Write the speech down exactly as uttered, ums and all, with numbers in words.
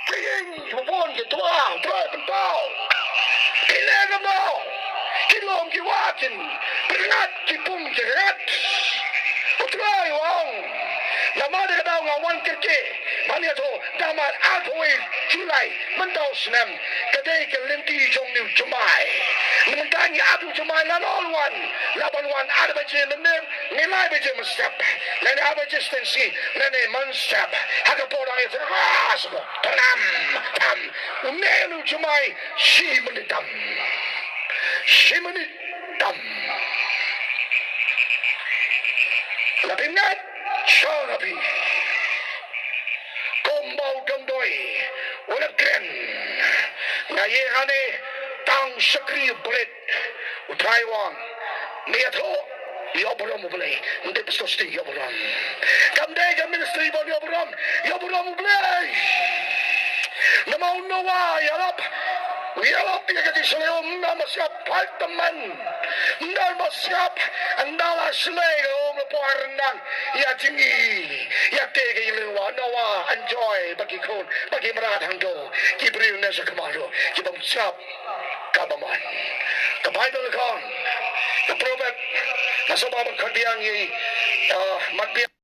Ki ïing ki bun ki tuang, Trai pynpaw. Ki ne ka daw, ki lum ki wah kin pyngat, ki pung ki rat. U Trai u ong, namar ka daw nga wan kyrkieh ban ïathuh, namar arphew wei July mynta u snem ka dei ka lynti jong une u jumai. Mynta ngi ap u jumai la nol wan, la ban wan ar baje mynmiet, ngi lai baje mynstep, lane ar baje step shi, lane mynstep. Ha ka por dang ïa ras mo tanam tam. Une u jumai shi minit tam, shi minit tam. La pyngat shong na phi. Kumba u dang doi u la kren. Nga ïa kane tang shakri bret. U Trai u ong, me ïathuh, ïoh burom U Blei. Nte pastor sting, ïoh burom. Kam dei ka ministry ban ïoh burom, ïoh burom U Blei. Namar u Noah ïalap, ïalap ïa ka jingshlei um, ym dei ba siap pait tymmen. Ym dei ba siap, ynda la shlei ka um la poi ryndang. Ïa jingim, ïa te ka ïing lynwa, Noah, enjoy, ba ki khun, ba ki mrad hangto, ki briew ne sa kynmaw ruh, ki bym siap. Ka ba mon. Ka Baibl ka ong, ka Proverb, nga sngewbha ban khot biang ïa i, ah, mat biang.